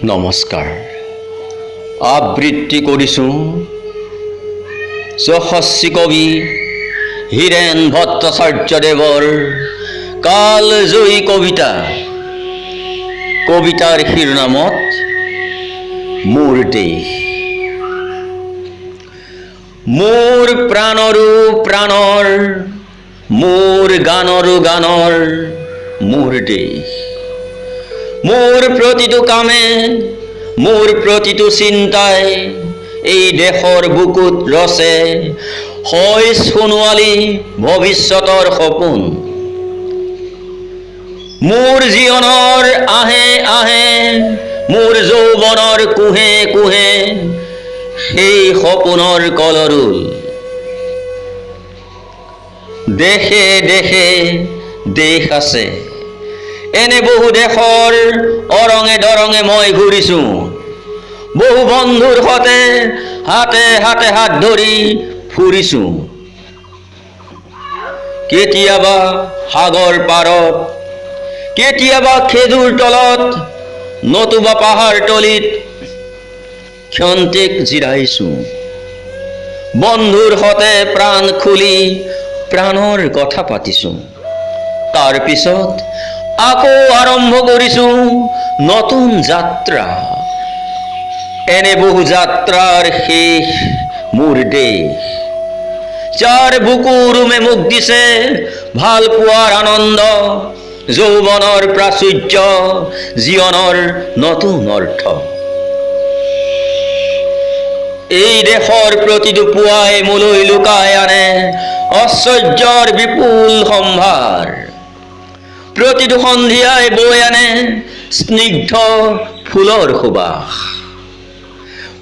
নমস্কাৰ। আবৃত্তি কৰিছোঁ যশস্বী কবি হীৰেণ ভট্টাচাৰ্যদেৱৰ কালজয়ী কবিতা। কবিতাৰ শিৰোনামত মোৰ দেশ। মোৰ প্ৰাণৰো প্ৰাণৰ, মোৰ গানৰো গানৰ মোৰ দেশ। মোৰ প্ৰতিটো কামে, মোৰ প্ৰতিটো চিন্তাই এই দেশৰ বুকুত ৰচে হয় সোণোৱালী ভৱিষ্যতৰ সপোন। মোৰ জীৱনৰ আঁহে আঁহে, মোৰ যৌৱনৰ কোঁহে কোঁহে সেই সপোনৰ কলৰোল। দেশে দেশে দেশ আছে। এনে বহু দেশৰ অৰঙে দৰঙে মই ঘূৰিছো। বহু বন্ধুৰ সতে হাতে হাতে হাত ধৰি ফুৰিছো। কেতিয়াবা সাগৰ পাৰত, কেতিয়াবা খেজুৰ তলত, নতুবা পাহাৰ তলিত ক্ষন্তেক জিৰাইছো। বন্ধুৰ সতে প্ৰাণ খুলি প্ৰাণৰ কথা পাতিছো। তাৰপিছত আকৌ আৰম্ভ কৰিছো নতুন যাত্ৰা। এনে বহু যাত্ৰাৰ শেষ মোৰ দেশ, যাৰ বুকুৰ উমে মোক দিছে ভাল পোৱাৰ আনন্দ, যৌৱনৰ প্ৰাচুৰ্য, জীৱনৰ নতুন অৰ্থ। এই দেশৰ প্ৰতিটো পুৱাই মোলৈ লুকাই আনে ঐশ্বৰ্যৰ বিপুল সম্ভাৰ। প্ৰতিটো সন্ধিয়াই বৈ আনে স্নিগ্ধ ফুলৰ সুবাস।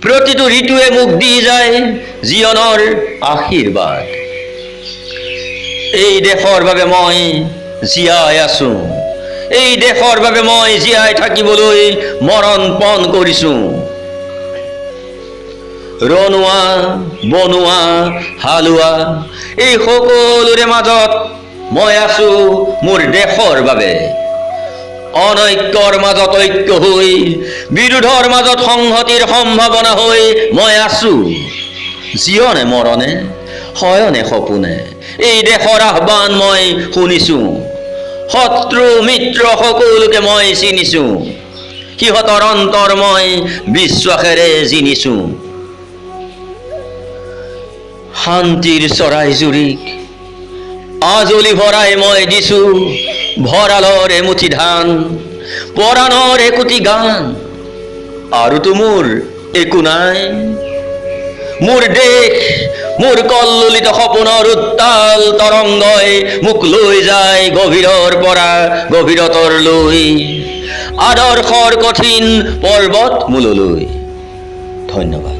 প্ৰতিটো ঋতুৱে মোক দি যায় জীৱনৰ আশীৰ্বাদ। এই দেশৰ বাবে মই জীয়াই আছো। এই দেশৰ বাবে মই জীয়াই থাকিবলৈ মৰণ পণ কৰিছো। ৰণুৱা, বনুৱা, হালোৱা, এই সকলোৰে মাজত মই আছো মোৰ দেশৰ বাবে। অনৈক্যৰ মাজত ঐক্য হৈ, বিৰোধৰ মাজত সংহতিৰ সম্ভাৱনা হৈ মই আছো। জীৱনে মৰণে, শয়নে সপোনে এই দেশৰ আহ্বান মই শুনিছো। শত্ৰু মিত্ৰ সকলোকে মই চিনিছো। সিহঁতৰ অন্তৰ মই বিশ্বাসেৰে জিনিছো। শান্তিৰ চৰাইজুৰিক আঁজলি ভৰাই মই দিছো ভঁৰালৰ এমুঠি ধান, পৰাণৰ একোটি গান। আৰুতো মোৰ একো নাই। মোৰ দেশ, মোৰ কল্লোলিত সপোনৰ উত্তাল তৰংগই মোক লৈ যায় গভীৰৰ পৰা গভীৰতৰলৈ, আদৰ্শৰ কঠিন পৰ্বত মূললৈ। ধন্যবাদ।